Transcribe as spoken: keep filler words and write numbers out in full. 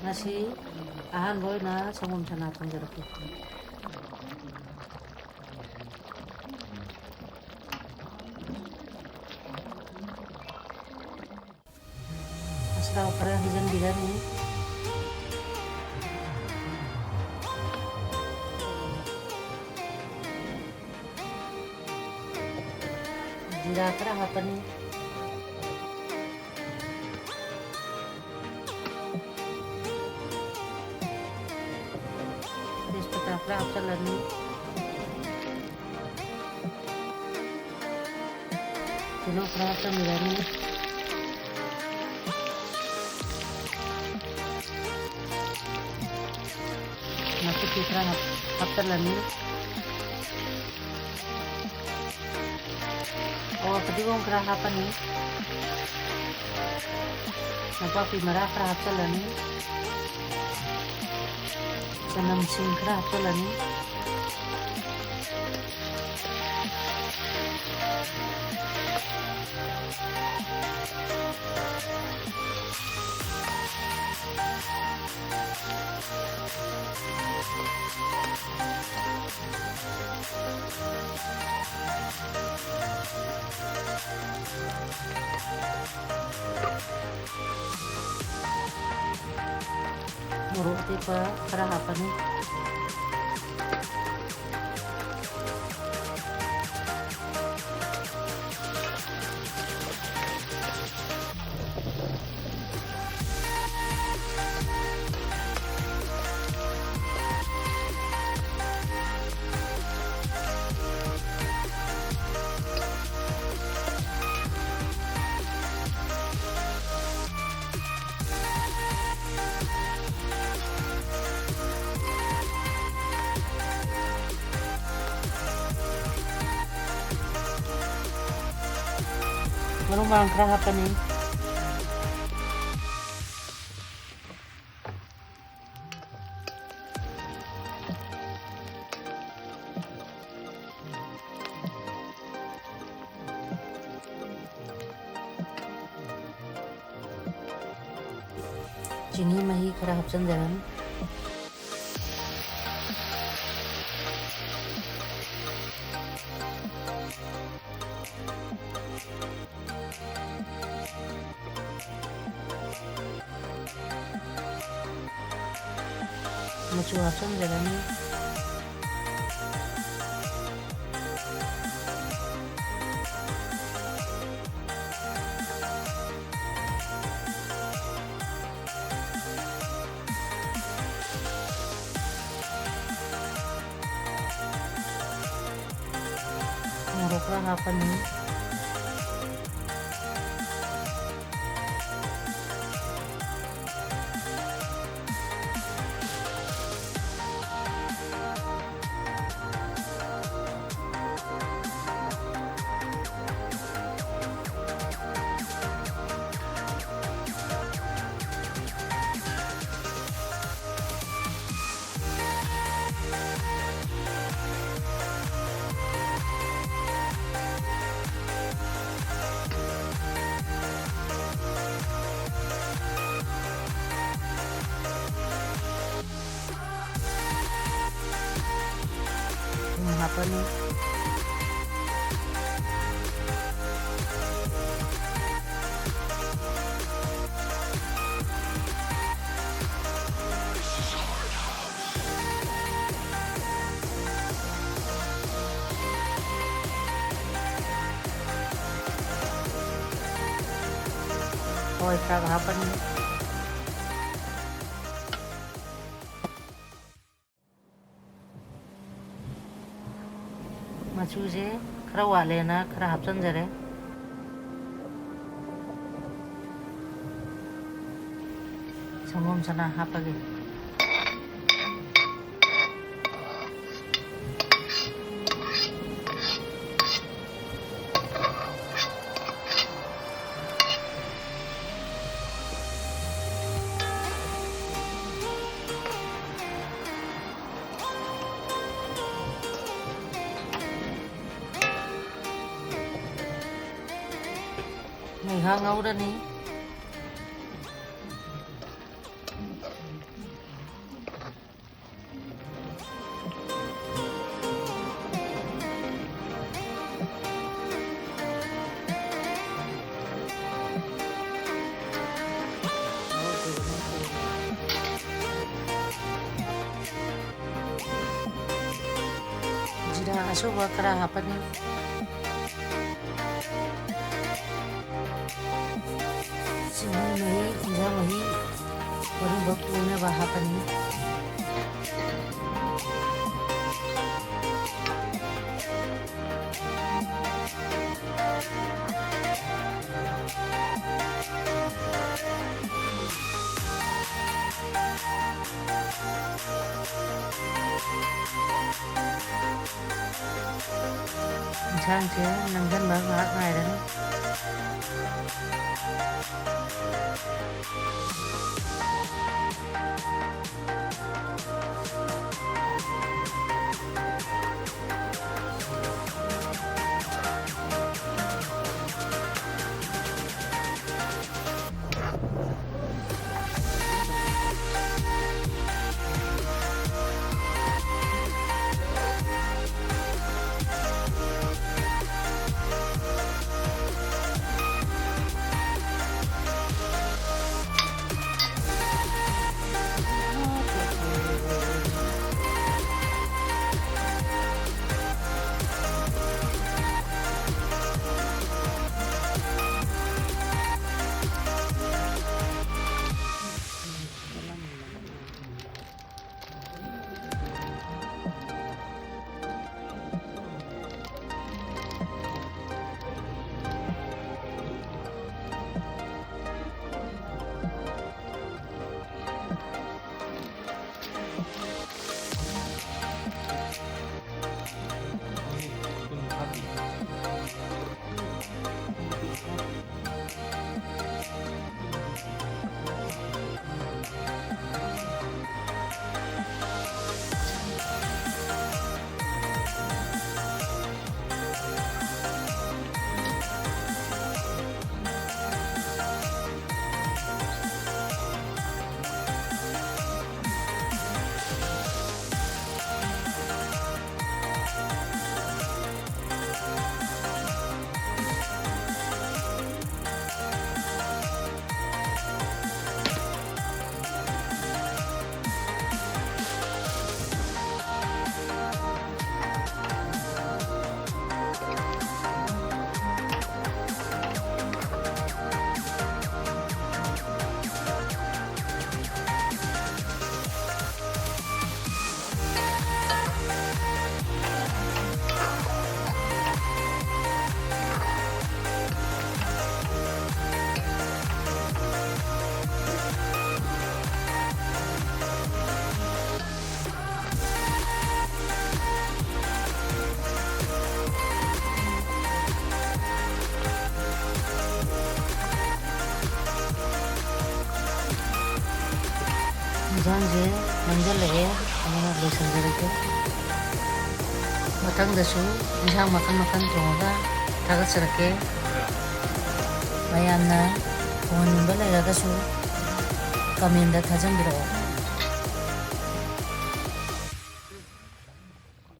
ꯉꯁꯤ ꯑꯍꯥꯟꯕ ꯑꯣꯏꯅ ꯁꯪꯒꯣꯝ ꯁꯅꯥ ꯊꯣꯡꯖꯔꯛꯀꯦ꯫ ꯃꯁꯂꯥ ꯈꯔ ꯍꯩꯖꯤꯟꯕꯤꯔꯅꯤ꯫ ꯖꯤꯔꯥ ꯈꯔ ꯍꯥꯞꯄꯅꯤ꯫ ꯇꯦꯖꯄꯇꯥ ꯈꯔ ꯍꯥꯞꯆꯤꯜꯂꯅꯤ꯫ ꯇꯤꯜꯍꯧ ꯈꯔ ꯍꯥꯞꯆꯤꯟꯕꯤꯔꯅꯤ꯫ ꯅꯥꯀꯨꯞꯄꯤ ꯈꯔ ꯍꯥꯞ-, ꯍꯥꯞꯆꯤꯜꯂꯅꯤ꯫ ꯑꯣ, ꯐꯗꯤꯒꯣꯝ ꯈꯔ ꯍꯥꯞꯄꯅꯤ꯫ ꯅꯄꯥꯛꯄꯤ ꯃꯔꯥ ꯈꯔ ꯍꯥꯞꯆꯤꯜꯂꯅꯤ꯫ ꯆꯅꯝ ꯁꯤꯡ ꯈꯔ ꯍꯥꯞꯆꯤꯜꯂꯅꯤ꯫ ꯃꯣꯔꯣꯛ ꯑꯇꯦꯛꯄ ꯈꯔ ꯍꯥꯞꯄꯅꯤ꯫ ꯃꯔꯨ ꯃꯔꯥꯡ ꯈꯔ ꯍꯥꯞꯄꯅꯤ꯫ ꯆꯤꯅꯤ ꯃꯍꯤ ꯈꯔ ꯍꯥꯞꯆꯤꯟꯖꯔꯅꯤ꯫ ꯃꯆꯨ ꯍꯥꯞꯆꯤꯟꯖꯔꯅꯤ꯫ ꯃꯣꯔꯣꯛ ꯈꯔ ꯍꯥꯞꯄꯅꯤ꯫ ꯊꯨꯝ ꯍꯥꯞꯄꯅꯤ꯫ ꯍꯋꯥꯏ ꯊ꯭ꯔꯥꯛ ꯍꯥꯞꯄꯅꯤ꯫ ꯃꯆꯨꯁꯦ ꯈꯔ ꯋꯥꯠꯂꯦꯅ ꯈꯔ ꯍꯥꯞꯆꯤꯟꯖꯔꯦ꯫ ꯁꯪꯒꯣꯝ ꯁꯅꯥ ꯍꯥꯞꯄꯒꯦ꯫ ꯉꯥꯏꯍꯥꯛ ꯉꯧꯔꯅꯤ꯫ ꯑꯁꯨꯕ ꯈꯔ ꯍꯥꯞꯄꯅꯤ꯫ ꯆꯤꯅꯤ ꯃꯍꯤ, ꯏꯟꯖꯥꯡ ꯃꯍꯤ, ꯄꯨꯝꯅꯃꯛ ꯂꯣꯏꯅꯕ ꯍꯥꯞꯄꯅꯤ꯫ ꯏꯟꯁꯥꯡꯁꯦ ꯅꯪꯁꯤꯟꯕ ꯉꯥꯏꯍꯥꯛ ꯉꯥꯏꯔꯅꯤ꯫ ꯏꯟꯁꯥꯡꯁꯦ ꯅꯪꯁꯤꯜꯂꯛꯑꯦ, ꯑꯗꯨꯅ ꯂꯣꯏꯁꯤꯟꯖꯔꯒꯦ꯫ ꯃꯊꯪꯗꯁꯨ ꯏꯟꯁꯥꯡ ꯃꯈꯜ ꯃꯈꯜ ꯊꯣꯡꯉꯒ ꯊꯥꯒꯠꯆꯔꯛꯀꯦ꯫ ꯃꯌꯥꯝꯅ ꯊꯣꯡꯍꯟꯅꯤꯡꯕ ꯂꯩꯔꯒꯁꯨ ꯀꯃꯦꯟꯗ ꯊꯥꯖꯟꯕꯤꯔꯛꯑꯣ꯫